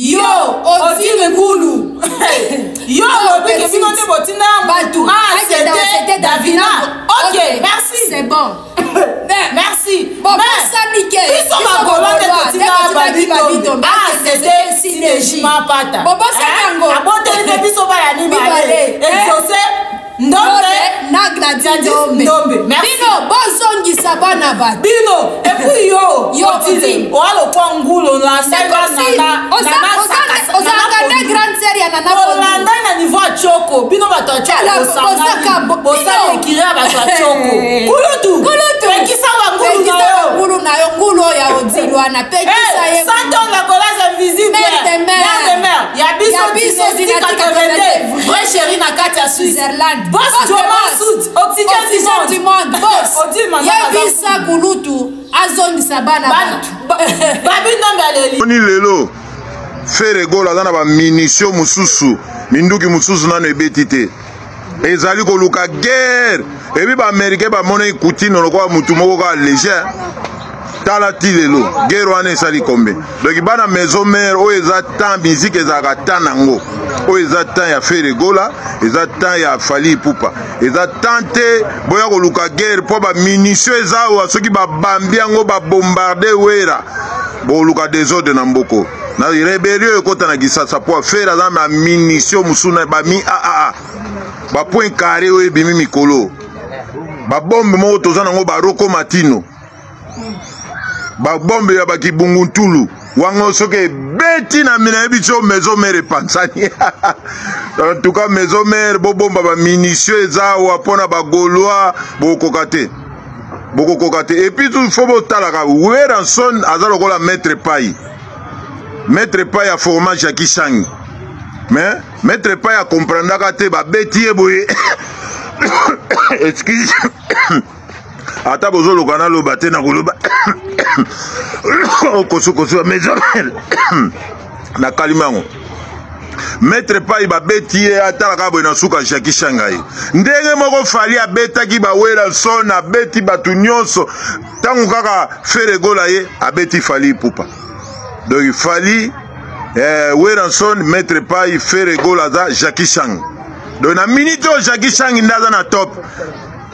Yo Odile Ngulu yo olobi ke bino nde botinda bato acete Davina. Ok, merci, c'est bon. Merci. Bobosani ke biso bagolo nde totinda Babi acete Sineji Mapata. Bobosani yango. Aboteli mpe biso baya mibale, Exaucé Ndombe na Gladys Ndombe. Ndombe, merci. Bino bozongisa bana bato. Bino et puis yo Yo, Odile Odile. oa lokwa ngulu. C'est comme si ozalaka nde grande sœur ya Nana Pondu. Olanda na niveau ya choko, bino bato ya Tala, choko bozaka bosali bino. ekiri ya bato ya choko. Kulutu, Kulutu, pekisa bangulu pekisa na yo. bangulu na yo, ngulu oyo ya Odile wana, pekisa ye. Santon la Golaise invisible. Mère de mère. Mère de mère. Ya biso Ya biso Dynastie Dynastie 82. Vrai chéri na kati ya Switzerland. Boss Boss Joma de boss. Soud, Oxygène du Oxygène monde. du monde. Boss. Odile Manzaka Yebisa kulutu azongisa bana Bana. bato. Babi Ndombe aleli. Oni lelo Ferre Gola aza na bamunition mosusu, minduki mosusu nano ebeti te, ezali koluka guerre. Ebi baaméricain bamonaki Kutino lokola mutu moko kaka léger. Tala ti lelo guerre wana esali combien? Donc bana maison mère, oyo eza temps musique, ezalaka temps nango. Oyo eza temps ya Ferre Gola, eza temps ya Fally Ipupa, eza temps te boya koluka guerre, mpo bamunition eza awa. Soki babambi yango, babombarde Wera, boluka désordre na mboko na rébellion ekota na Kisasa, po Ferre aza na munition mosusu na bami aaa bapoint carré oyo ebimi mikolo, babombe moko toza nango, baroko matino, babombe ya bakibunguntulu wango. Soki ebeti na mina, yebi so maison mère epanzani. En tout cas, maison mère, bobomba bamunition eza awa mpona bagaulois. Bokokoka te, bokokoka te. Et puis faut botalaka, Werrason aza lokola maître pai. Maître pai ya format Jackie Chang, mais maître pai akomprendaka te. Babeti ye boye, excuse, ata bozoloka naloba te, na koloba okosukosu ya maison na kalima yango. Maître pai babeti ye, atalaka boye, na suka Jackie Shangai. Ndenge moko Fally abetaki baWerrason, abeti bato nyonso. Ntango kaka Ferre Gola ye abeti Fally Ipupa. Donc Fally, Werrason maître pai, Ferre Gola aza Jackie Chang. Donc na minute oyo, Jackie Chang nde aza na top.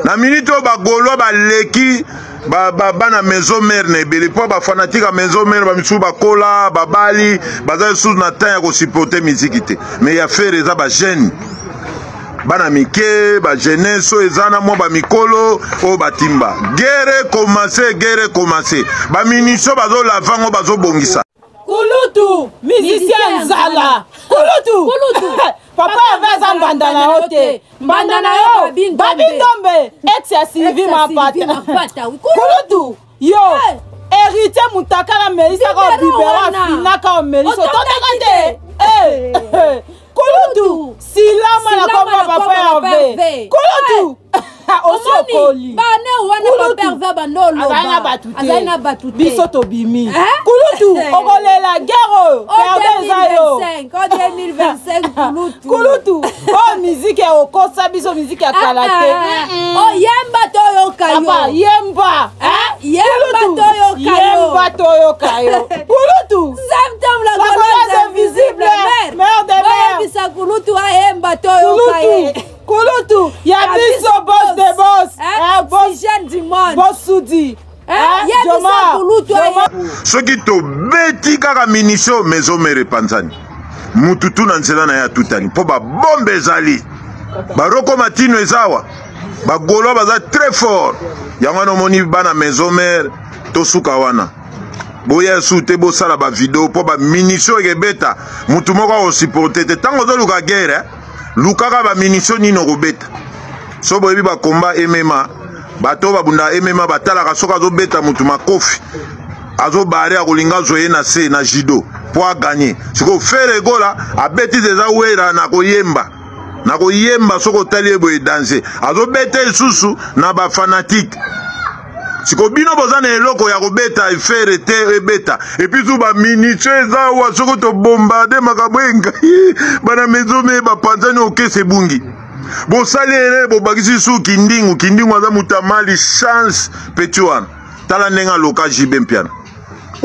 Na minute oyo, bagaulois baleki bana maison mère na ebele, mpo bafanatique ya maison mère bamisusu bakola, babali, baza lisusu na temps ya kosupporter miziki te. Mais ya Ferre eza bajeune, bana mike, bajeunesse oyo eza na mwa bamikolo oyo batimba. Guerre commence, guerre commence, bamunition bazolava yango, bazobongisa. Kulutu musicien nzala, kulutu. Kulutu. Papa Ave aza mbanda na yo te, mbanda na yo Babi Ndombe. Babi Ndombe, ex ya Sylvie Mapata. Mapata. Kulutu yo, héritier mutakala melisaka Bibero bibero wana. afinaka omelisa Otondaki otondaka te. Eh, kulutu silama na Silama komba na papa kombo Papa Herve. Herve. Kulutu osi okoli. Bane wana Kulutu. Papa Herve bando oloba. Azali na bato te. Azali na bato te. Biso tobimi. Eh? Kulutu okolela guerre oyo, O perde eza yo. 2025, o 2025, kulutu. Kulutu oyo miziki ya okosa biso, miziki ya kala te. O yemba toyoka yo. Papa yemba. Eh, yemba Kulutu, toyoka yo. yemba toyoka yo, kulutu. Samtom la La Gauloise Gauloise invisible, invisible, mère. mère de mère. Boyebisa kulutu ayemba toyoka ye. Kulutu, kulutu ya biso, boss de boss. Eh, Eh, boss oxygène du monde. Boss Sudi. Eh, Eh, yebisa Joma. kulutu Joma. Soki tobeti kaka munition, maison mère epanzani, mutu tu na nzela na ye atutani, mpo babombe ezali, baroko matino eza awa, bagaulois baza très fort. Yango wana omoni bana maison mère, tosuka wana. Boya su te, bosala bavideo, mpo bamunition ekebeta, mutu moko akosupporte te. Ntango ozoluka guerre, eh, lukaka bamunition nini okobeta. So boyebi bakomba MMA, bato oyo babunda MMA batalaka soki azobeta mutu makofi, azobare, akolinga azwa ye na se na judo mpo aganye. Sikoyo Ferre Gola abeti eza Wera na koyemba, na koyemba. Soki otali ye boye, danse azobeta lisusu na bafanatike. Siko bino boza na eloko ya kobeta Ferre te, ebeta. Et puis su bamunition eza awa, soki tobombarde makambo engai, bana maison mère bapanzani, okese ebungi. Bosali ere, bobakisi su Kindingu. Kindingu aza moto amali chance. Petit wana, tala ndenge aloka JB Mpiana.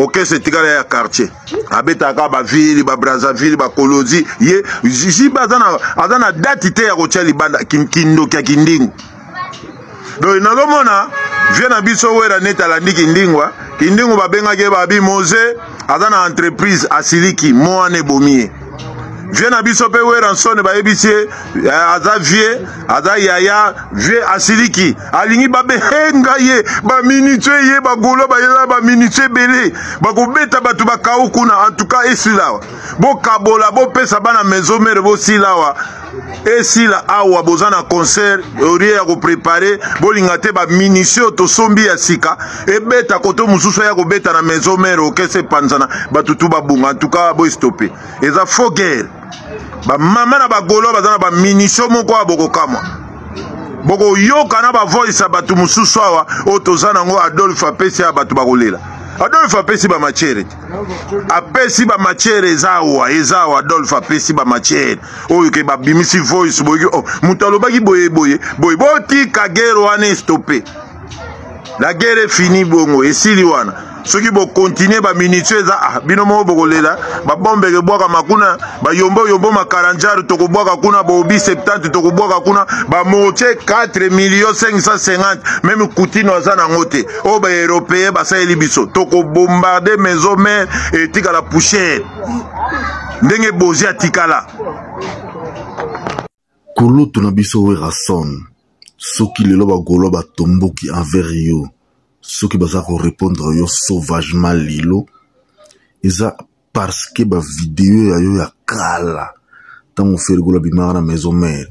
Orchestre etikala ya quartier, abetaka baville, babrazzaville, bakolozi. Ye JB aza na date te ya kotia libanda. Kindoki ya Kindingu. Donc nazomona vie na biso Wera neti alandi Kindingwa. Kindingu babengaki ye, babi Moze aza na entreprise, asiliki mo wana ebomi ye. Vie na biso mpe Werrason, bayebisi ye aza vie, aza yaya vie, asiliki, alingi babenga ye baminitio ye bagolo bayela baminitio ebele, bakobeta bato bakau kuna. En tout cas esila awa, bokabola, bopesa bana Maison Mère, bosila awa, esila awa. Boza na concert orie ya koprépare, bolinga te bamunition tosombi ya sika ebeta koto mosusu aya kobeta na Maison Mère, okese epanzana, bato tu babunga. En tout cas bostope, eza faux guerre. Bamama na bagolo baza na bamunition moko ya bokokamwa, bokoyoka na bavoice ya bato mosusu awa oyo toza nango. Adolphe apesi ya bato bakolela. Adolphe apesi bamatière te, apesi bamatière eza awa, eza awa. Adolphe apesi bamatière oyo ke babimisi voice, boyoki, oh, moto alobaki boye boye boye. Botika guerre wana, estope, la guerre est finie. Bongo esili wana. Soki bokontinue, bamunition eza, ah, bino moko bokolela. Babombeke ebwakama kuna, bayombo yombo makaranjare tokobwaka kuna, bobi 70 tokobwaka kuna, bamortier 4 million 550, même Kutino aza nango te. Oyo baeuropéen basaleli biso, tokobombarde Maison Mère, etikala poussière ndenge Bozi atikala. Kulutu na biso Werrason, soki lelo bagolo batomboki envers yo, soki baza korépondre yo sauvagement lelo, eza parce que bavideo ya yo ya kala, ntango Ferre Gola abimaka na Maison Mère,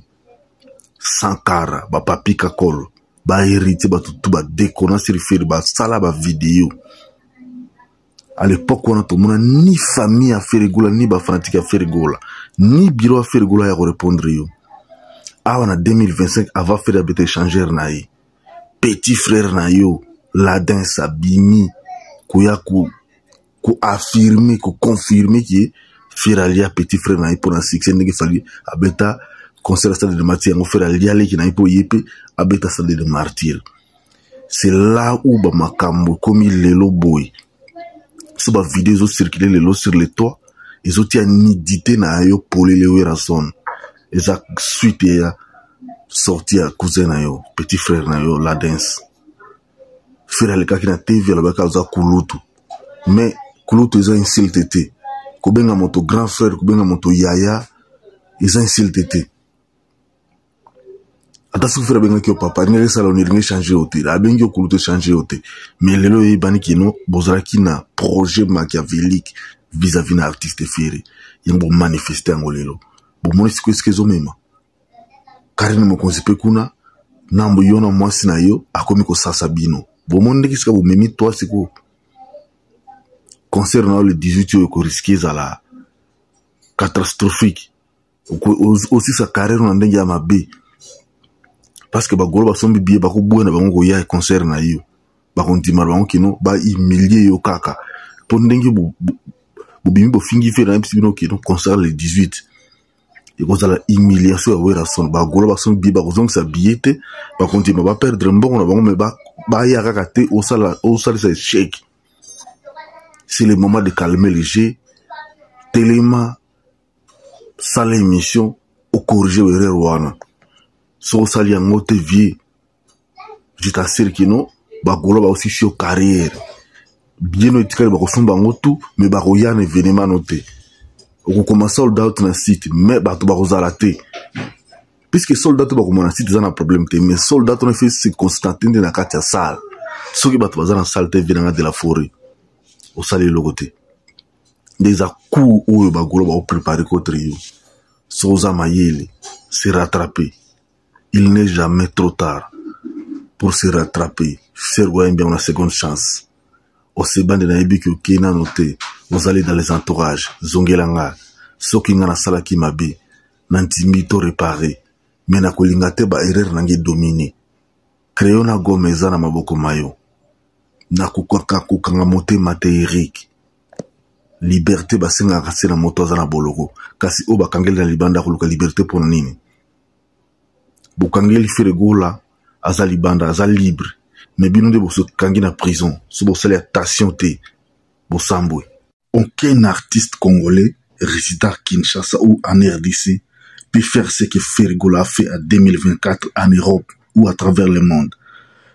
Sankara, bapapi Kakolo, bahéritier, bato tu badekona sur Ferre, basala bavideo à l'époque wana. Tomona ni famille ya Ferre Gola, ni bafanatike ya Ferre Gola, ni bureau ya Ferre Gola ya korépondre yo. Awa na 2025, avant Ferre abeta échangeur na ye, petit frère na yo Ladins abimi koya koaffirme, koconfirme ke Ferre alia petit frère na ye mpo na succès. Ndenge Fally abeta concert Stade de Martyr, yango Ferre alia leki na ye mpo ye mpe abeta Stade de Martyr. C'est là où bamakambo ekomi lelo boye. So bavideo ezocircule lelo sur le toit, ezotia nudité na yo polele. Werrason, eza suite ya sortie ya cousin na yo, petit frère na yo Ladens. Frère alekaki na TV, alobaki aza kulutu, mais kulutu eza insulte te. Kobenga moto grand frère, kobenga moto yaya, eza insulte te. Ata soki frère abengaki yo papa, alingaki esala oni, elingi echange yo te. Abengi yo kulutu, echange yo te. Mais lelo oyebani kino bozalaki na projet machiavélique vis-à-vis na artiste Ferre, yango bomanifeste yango lelo. Bomoni sikoyo esika ezomema Karine Mokonzi mpe kuna na yo na mwasi na yo akomi kosasa bino. Bomoni ndenge esika bomemi toi. Sikoyo concert na yo le 18 oyo ekoriske ezala catastrophique, osisa carrière na ndenge ya mabe, parce que bagolo basombi billet, bakoboya na bango koya concert na yo, bakondima na bango kino bahumilie yo kaka mpo ndenge bobimi bofingi Ferre. Nayebisi bino kino concert le 18 ekozala humiliation ya Werrason. Bagolo basombi billet, bakozongisa billet te, bakondima baperdre mbongo na bango, mais baya kaka te osalisa échec. C'est le moment de calmer le jeu. Telema, sala émission, ocorrige erreur wana. Soki osali yango te, vie, je t'assure kino bagolo baosisi yo carrière. Bien oyo etikali, bakosomba yango tu, mais bakoya na événement no te. Okokoma sold out na site, mais bato bakozala te, puisque sold out bakomona site eza na problème te, mais sold out wana efe se constate nde na kati ya salle. Soki bato baza na salle te, venanga de la forêt, osali eloko te. Nde eza coup oyo bagolo bakoprépare contre yo. Soki oza mayele, se rattraper, il n'est jamais trop tard pour se rattraper. Ferre ayembi yango na seconde chance. Osebande, nayebi ke okei nano te, ozali dans les entourages. Zongela nga soki nga nasalaki mabe, na ndimi to réparer, mais nakolinga te baerreur na ngai edomine. Crayon na gomme eza na maboko ma yo. Nakokaka kokanga motema te. Erik, liberté basengaka se na moto aza na boloko, kasi oyo bakangeli na libanda koluka liberté mpona nini? Bokangeli Ferre Gola, aza libanda, aza libre, mais bino nde bosokangi na prison. So bosali attention te. Bosambwe. Aucun artiste congolais résident à Kinshasa ou en RDC peut faire ce que Ferre Gola a fait en 2024 en Europe ou à travers le monde.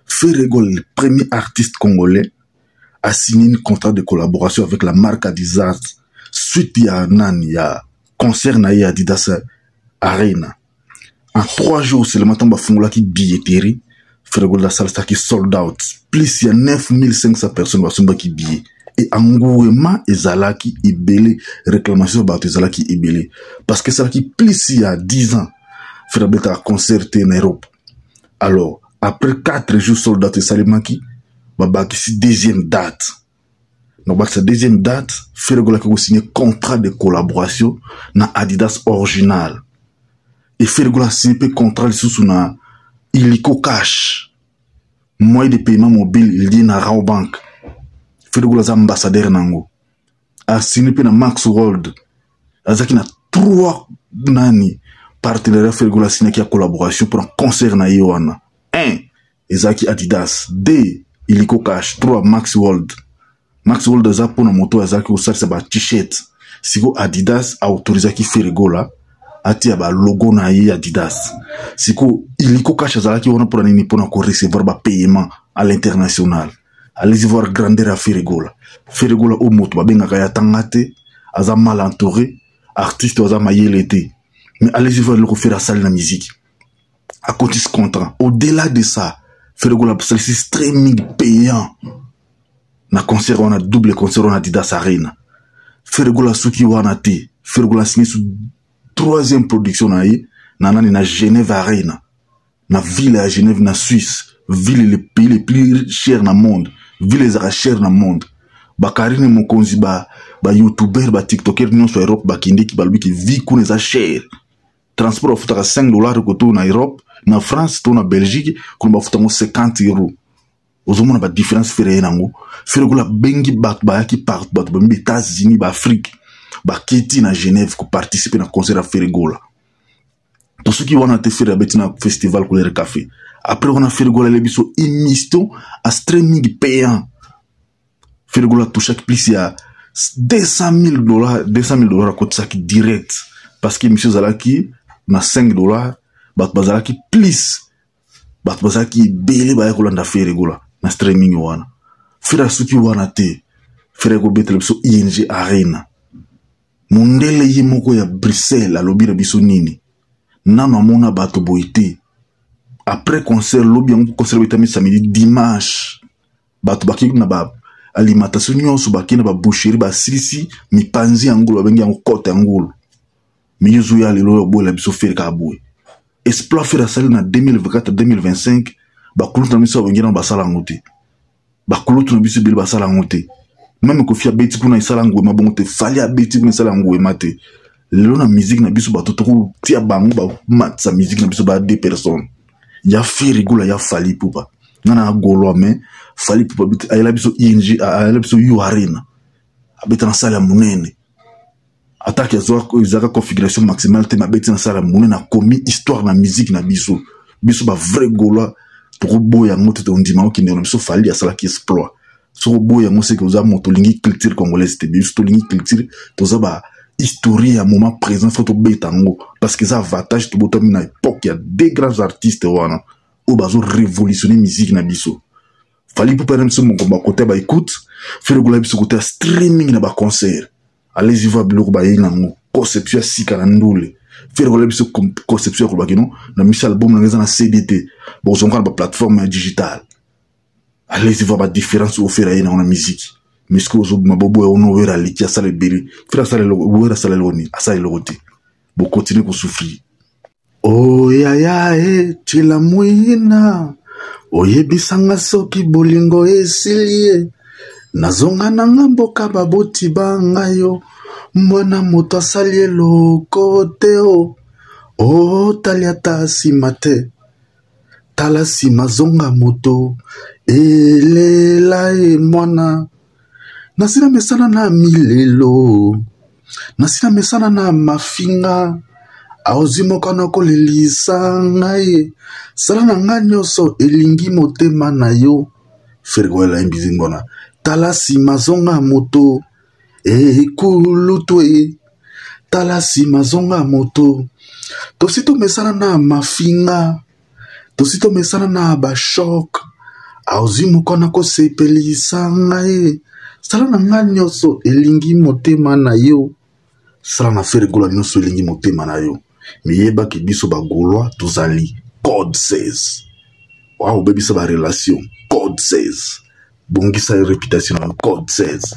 Ferre Gola, le premier artiste congolais, a signé un contrat de collaboration avec la marque Adidas suite ya nani ya concert na ye Adidas Arena. En 3 jours seulement, ntango bafungolaki billetterie, Ferre Gola asalisaki sold out, plus ya 9500 personnes basombaki billet et engouement ezalaki ebele, réclamation ya bato ezalaki ebele parce que esalaki plus ya 10 ans Ferre abetaka concert te na Europe. Alors après 4 jours, sold out esalemaki, babakisi deuxième date. Na kobakisa deuxième date, Ferre Gola aki kosigne contrat de collaboration na Adidas Original et Ferre Gola asigne mpe contrat lisusu na Illico Cash, moyen de paiement mobile lié na Rawbank. Ferre Gola aza ambassadeur nango. Asigne mpe na Max World. Azalaki na trois nani partenariat Ferre Gola asignaki ya collaboration mpona concert na ye wana: 1 ezalaki Adidas, 2 Illico Cash, 3 Max World. Max World aza mpona moto oyo azalaki kosalisa ba t-shirt. Sikoyo Adidas autorisaki Ferre Gola atia balogo na ye Adidas. Sikoyo Illico Cash azalaki wana mpona nini? Mpona korecevoir bapaiement à l'international. Allez-y voir grandeur ya Ferre Gola. Ferre Gola oyo moto babengaka ye atanga te, aza mal entouré, artiste oyo aza mayele te, mais allez-y voir eloko Ferre asali na musique, akotisi contrat. Au-delà de ça, Ferre Gola asalisi streaming payant na concert wana, double concert wana Adidas Arena. Ferre Gola soki wana te, Ferre Gola asigné su troisième production na ye na nani, na Genève Arena, na ville ya Genève na Suisse, ville le pays le plus cher na monde, ville ezalaka cher na monde. Bakarine Mokonzi, ba bayoutubeur, batiktoker nyonso ya Europe bakendeki, balobiki vie kuna eza cher. Transport bafutaka 5 $ koto na Europe, na France to na Belgique, kuna bafutango 50 euro. Ozomona badifférence Ferre ye nango. Ferre Gola abengi bato, bayaki partout, bato bambi États-Unis, baAfrique, baketi na Genève koparticipe na concert ya Ferre Gola. To soki wana te, Ferre abeti na festival Couleur Café. Après wana, Ferre Gola elebi biso émission a streaming payant. Ferre Gola touchaki plus ya 200 000 $, 200 000 $ akotisaki direct parce que émission ezalaki na 5 $. Bato bazalaki plus, bato bazalaki ebele baya kolanda Ferre Gola na streaming wana. Ferre asuki wana te, Ferre ekobetela biso ING Arena. Mondele ye moko ya Bruxelles alobi na biso nini? Nano amona bato boye te. Après concert, lobi yango concert betami samedi, dimanche bato bakei na ba alimentation nyonso, bakei na baboucherie, basilisi mipanzi ya ngulu, babengi yango côte ya ngulu. Mais ozoya lelo oyo oboyela biso Ferre kaka boye. Exploit Ferre asali na 2024 2025, bakulutu na biso babengeli yango, basala yango te. Bakulutu na biso ebele basala yango te. Même Koffi abeti kuna, esala ngwema bongo te. Fally abeti kuna, esala ngwema te. Lelo na musique na biso, bato tokotia bango bamatisa musique na biso ba deux personnes, ya Ferre Gola, ya Fally Ipupa. Nga na Gaulois, mais Fally Ipupa ayela biso ING, ayela biso U Arena, abeta na salle ya monene. Atake ezalaka configuration maximale te, mabeti na salle ya monene, akomi histoire na musique na biso. Biso bavrai Gaulois tokoboya yango te, tondima okende na biso. Fally asalaki exploit. Soki oboya yango, seke oza moto olingi culture congolaise te. Biso tolingi culture, toza ba historie ya moment présent, faut tobeta yango parce que eza avantage. Tobotami na époque ya deux grands artistes wana oyo bazo révolutionner musique na biso. Fally Ipupa na biso moko bakote ya baécoute, Ferre Gola biso kote ya streaming na baconcert. Allez-y voir biloko bayei nango, conception ya sika na ndule. Ferre Gola biso conception ya kolobaki no na misi album nanga eza na CD te, bozonga na baplateforme ya digital. Allez-y voir badifférence oyo Ferre aye nango na musique. Mais soki ozobima boboya ono, Wera aleki, asala ebele. Ferre asala eloko, Wera asala eloko nini? Asala eloko te. Bokontinue kosouffrir. Oyaya etila mwina, oyebisanga soki bolingo esili ye, nazonga nanga mboka baboti banga yo. Mwana moto asali eloko te, o otali ata nsima te, tala nsima, zonga moto elela e mwana. Nasila mesana na milelo, nasila mesana na mafinga, aozwi moko na kolelisa ngai. Sala na ngai nyonso elingi motema na yo. Ferre Gola ayembi nzembo wana. Tala nsima zonga moto ekulutu e tala nsima zonga moto. Tosi tomesana na mafinga, tosi tomesana na bashok. Aozwi moko na kosepelisa ngai, sala na ngai nyonso elingi motema na yo. Sala na Ferre Gola nyonso elingi motema na yo. Miyebaki biso ba Gaulois tozali code 16. Wa obebisa ba relation code 16. Bongisa réputation na code 16.